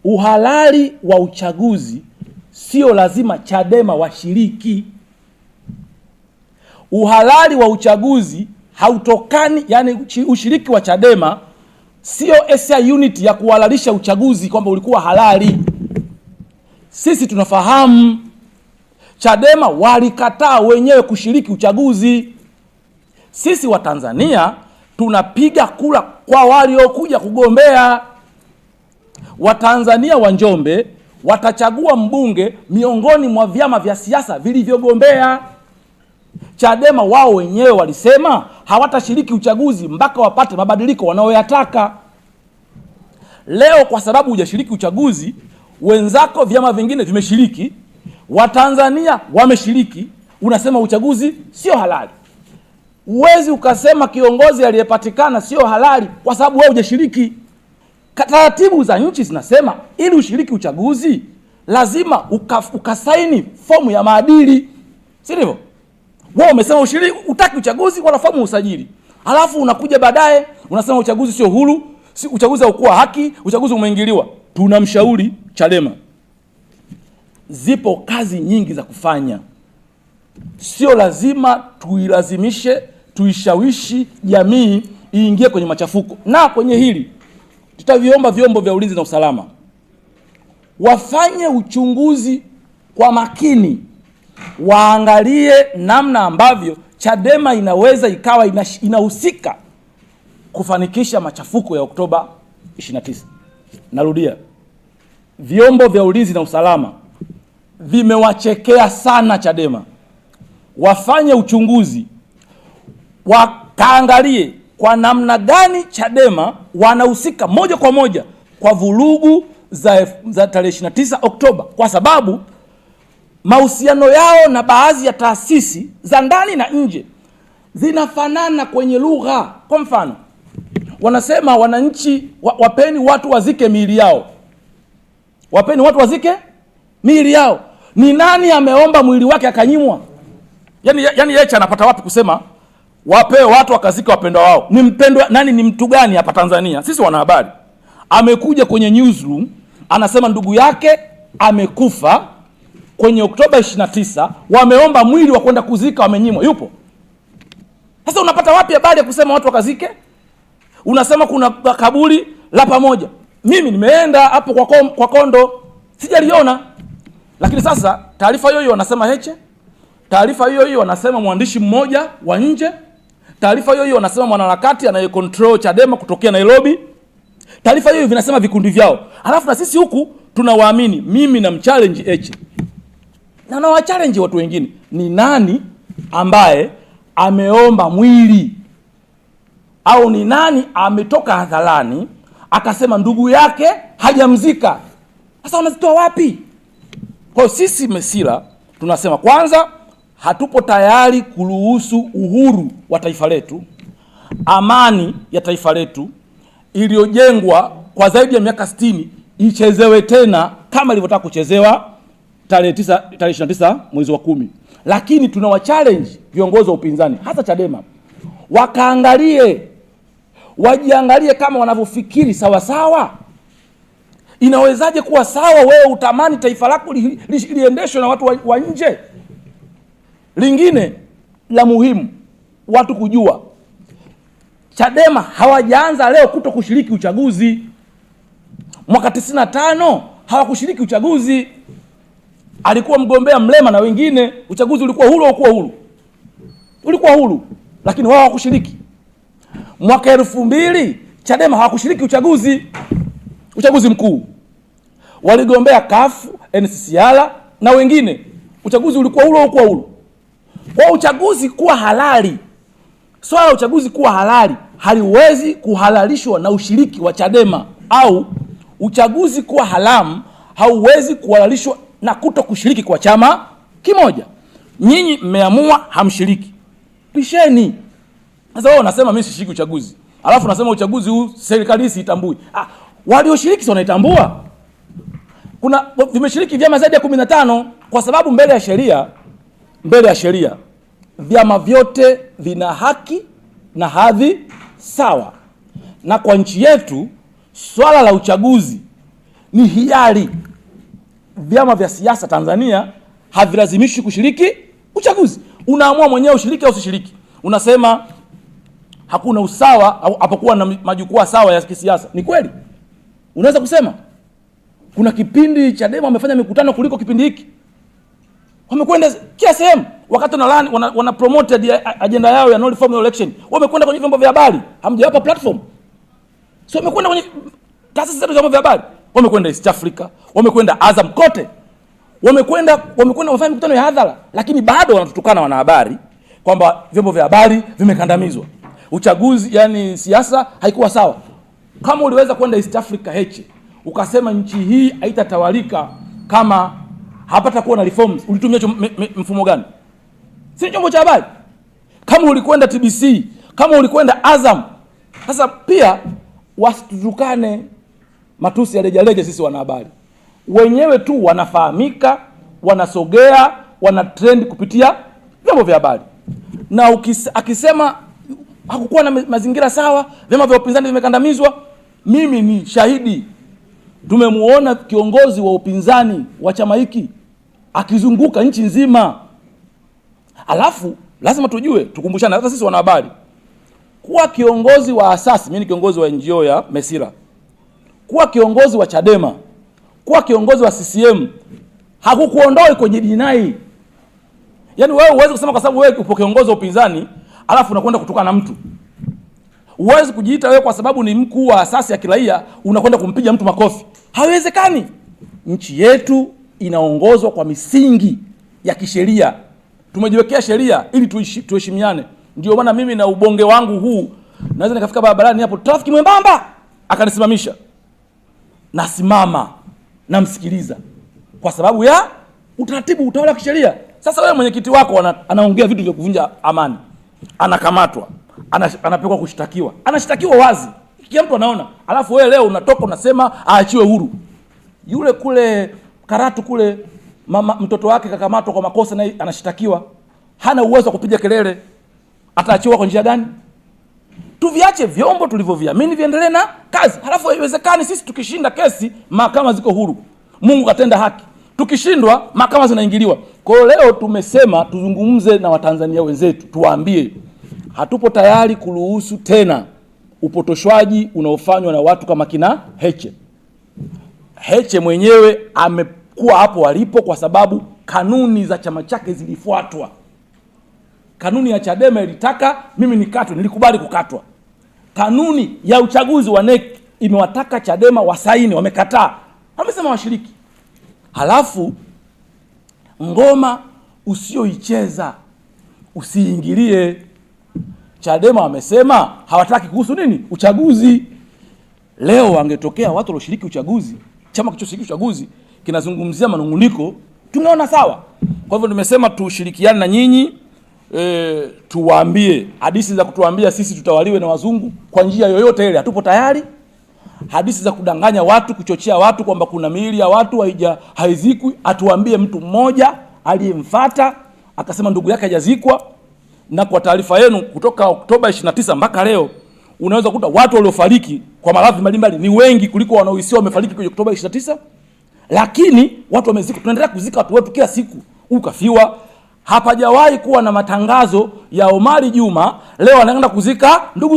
Uhalali wa uchaguzi sio lazima Chadema washiriki. Uhalali wa uchaguzi hautokani, yani ushiriki wa Chadema sio SI unit ya kuhalalisha uchaguzi kwamba ulikuwa halali. Sisi tunafahamu Chadema walikataa wenyewe kushiriki uchaguzi. Sisi Watanzania tunapiga kura kwa waliokuja kugombea. Watanzania wa Njombe watachagua mbunge miongoni mwa vyama vya siasa vilivyogombea. Chadema wao wenyewe walisema hawatashiriki uchaguzi mpaka wapate mabadiliko wanayoyataka. Leo kwa sababu hujashiriki uchaguzi, wenzako vyama vingine vimeshiriki, Watanzania wameshiriki, unasema uchaguzi sio halali. Huwezi ukasema kiongozi aliyepatikana sio halali kwa sababu wewe hujashiriki. Taratibu za nchi zinasema ili ushiriki uchaguzi lazima ukasaini fomu ya maadili, si ndivyo? Wewe umesema ushiriki, utaki uchaguzi wala fomu usajili, alafu unakuja baadaye unasema uchaguzi sio huru, si uchaguzi haukuwa haki, uchaguzi umeingiliwa. Tunamshauri Chadema, zipo kazi nyingi za kufanya, sio lazima tuilazimishe, tuishawishi jamii iingie kwenye machafuko. Na kwenye hili tutaviomba vyombo vya ulinzi na usalama wafanye uchunguzi kwa makini, waangalie namna ambavyo Chadema inaweza ikawa inahusika kufanikisha machafuko ya Oktoba 29. Narudia, vyombo vya ulinzi na usalama vimewachekea sana Chadema. Wafanye uchunguzi, wakaangalie kwa namna gani Chadema wanahusika moja kwa moja kwa vurugu za tarehe 29 Oktoba, kwa sababu mahusiano yao na baadhi ya taasisi za ndani na nje zinafanana kwenye lugha. Kwa mfano, wanasema wananchi wapeni watu wazike miili yao, wapeni watu wazike miili yao. Ni nani ameomba mwili wake akanyimwa? Yani Heche anapata wapi kusema wape watu wakazike wapendwa wao? Ni mpendwa nani? Ni mtu gani hapa Tanzania? Sisi wanahabari, amekuja kwenye newsroom anasema ndugu yake amekufa kwenye Oktoba 29, wameomba mwili wa kwenda kuzika wamenyimwa. Yupo? Sasa unapata wapi habari ya kusema watu wakazike? Unasema kuna kaburi la pamoja. Mimi nimeenda hapo kwa Kondo sijaliona. Lakini sasa taarifa hiyo hiyo wanasema Heche, taarifa hiyo hiyo wanasema mwandishi mmoja wa nje, taarifa hiyo hiyo wanasema mwanaharakati anayecontrol Chadema kutokea Nairobi, taarifa hiyo vinasema vikundi vyao. Alafu na sisi huku tunawaamini. Mimi na mchallenge Heche na na wachallenge watu wengine, ni nani ambaye ameomba mwili au ni nani ametoka hadharani akasema ndugu yake hajamzika? Sasa unazitoa wapi? Kwa hiyo sisi Mesila tunasema kwanza, hatupo tayari kuruhusu uhuru wa taifa letu, amani ya taifa letu iliyojengwa kwa zaidi ya miaka 60 ichezewe tena kama ilivyotaka kuchezewa tarehe 29 mwezi wa 10. Lakini tunawa challenge viongozi wa upinzani hasa Chadema wakaangalie, wajiangalie kama wanavyofikiri sawa sawa. Inawezaje kuwa sawa wewe utamani taifa lako liendeshwe na watu wa nje? Lingine la muhimu watu kujua, Chadema hawajaanza leo kuto kushiriki uchaguzi. Mwaka 95 hawakushiriki uchaguzi. Alikuwa mgombea Mlema na wengine. Uchaguzi ulikuwa huru au kuwa huru? Ulikuwa huru, lakini wao hawakushiriki. Mwaka 2000 Chadema hawakushiriki uchaguzi mkuu. Waligombea CUF, NCCR na wengine. Uchaguzi ulikuwa huru au kuwa huru? Kwa uchaguzi kuwa halali, swala la uchaguzi kuwa halali haliwezi kuhalalishwa na ushiriki wa Chadema, au uchaguzi kuwa haramu hauwezi kuhalalishwa na kuto kushiriki kwa chama kimoja. Nyinyi mmeamua hamshiriki, pisheni. Sasa wewe unasema mimi sishiriki uchaguzi, alafu unasema uchaguzi huu serikali siitambui. Walioshiriki si wanaitambua? Kuna vimeshiriki vyama zaidi ya 15, kwa sababu mbele ya sheria vyama vyote vina haki na hadhi sawa. Na kwa nchi yetu swala la uchaguzi Ni hiari. Vyama vya siasa Tanzania havilazimishi kushiriki uchaguzi. Unaamua mwenyewe ushiriki au usishiriki. Unasema hakuna usawa au hapakuwa na majukwaa sawa ya kisiasa. Ni kweli? Unaweza kusema kuna kipindi Chadema wamefanya mikutano kuliko kipindi hiki. Wamekwenda kila sehemu wakati wana promote agenda yao ya no reform no election. Wamekwenda kwenye vyombo vya habari, hamjawapa platform. So wamekwenda kwenye taasisi zetu za vyombo vya habari, wamekwenda East Africa, wamekwenda Azam kote. Wamekwenda wamefanya mikutano ya hadhara, lakini bado wanatutukana wanahabari kwamba vyombo vya habari vimekandamizwa. Uchaguzi, yani siasa haikuwa sawa. Kama uliweza kwenda East Africa Heche ukasema nchi hii haitatawalika kama hapatakuwa na reforms, ulitumia mfumo gani? Si chombo cha habari. Kama ulikwenda TBC, kama ulikwenda Azam. Sasa pia wasitutukane matusi ya rejareja sisi wanahabari. Wenyewe tu wanafahamika, wanasogea, wana trend kupitia vyombo vya habari. Na akisema hakukuwa na mazingira sawa, vyama vya upinzani vimekandamizwa, mimi ni shahidi. Tumemuona kiongozi wa upinzani wa chama hiki akizunguka nchi nzima. Alafu lazima tujue, tukumbushane hata sisi wanahabari, kuwa kiongozi wa asasi, mimi ni kiongozi wa NGO ya Mesira, kuwa kiongozi wa Chadema, kuwa kiongozi wa CCM hakukuondoi kwenye jinai. Yaani wewe huwezi kusema kwa sababu wewe upo kiongozi wa upinzani alafu unakwenda kutukana na mtu. Huwezi kujiita wewe kwa sababu ni mkuu wa asasi ya kiraia unakwenda kumpiga mtu makofi. Haiwezekani. Nchi yetu inaongozwa kwa misingi ya kisheria. Tumejiwekea sheria ili tuheshimiane. Ndio maana mimi na ubonge wangu huu naweza nikafika barabarani hapo trafiki mwembamba akanisimamisha. Nasimama, namsikiliza kwa sababu ya utaratibu, utawala wa kisheria. Sasa wewe mwenyekiti wako anaongea vitu vya kuvunja amani, anakamatwa, anapelekwa kushtakiwa, anashtakiwa wazi, kila mtu anaona. Alafu wewe leo unatoka unasema aachiwe huru. Yule kule Karatu kule mama, mtoto wake kakamatwa kwa makosa na anashtakiwa, hana uwezo wa kupiga kelele, ataachiwa kwa njia gani? Tuviache vyombo tulivyoviamini viendelee na kazi. Halafu haiwezekani sisi tukishinda kesi mahakama ziko huru, Mungu katenda haki, tukishindwa mahakama zinaingiliwa. Kwa hiyo leo tumesema tuzungumze na Watanzania wenzetu, tuwaambie hatupo tayari kuruhusu tena upotoshwaji unaofanywa na watu kama kina Heche. Heche mwenyewe amekuwa hapo alipo kwa sababu kanuni za chama chake zilifuatwa. Kanuni ya Chadema ilitaka mimi nikatwe, nilikubali kukatwa. Kanuni ya uchaguzi wa NEC imewataka Chadema wasaini, wamekataa, wamesema washiriki. Halafu ngoma usioicheza usiingilie. Chadema wamesema hawataki kuhusu nini uchaguzi. Leo wangetokea watu walioshiriki uchaguzi, chama kilichoshiriki uchaguzi kinazungumzia manunguniko, tunaona sawa. Kwa hivyo nimesema tushirikiane na nyinyi, tuwaambie hadithi za kutuambia sisi tutawaliwe na wazungu kwa njia yoyote ile, hatupo tayari. Hadithi za kudanganya watu, kuchochea watu kwamba kuna miili ya watu haizikwi, atuambie mtu mmoja aliyemfuata akasema ndugu yake hajazikwa. Na kwa taarifa yenu, kutoka Oktoba 29 mpaka leo unaweza kukuta watu waliofariki kwa maradhi mbalimbali ni wengi kuliko wanaohisiwa wamefariki kwenye Oktoba 29, lakini watu wamezikwa. Tunaendelea kuzika watu wetu kila siku. Huyu kafiwa. Hapajawahi kuwa na matangazo ya Omari Juma leo anaenda kuzika ndugu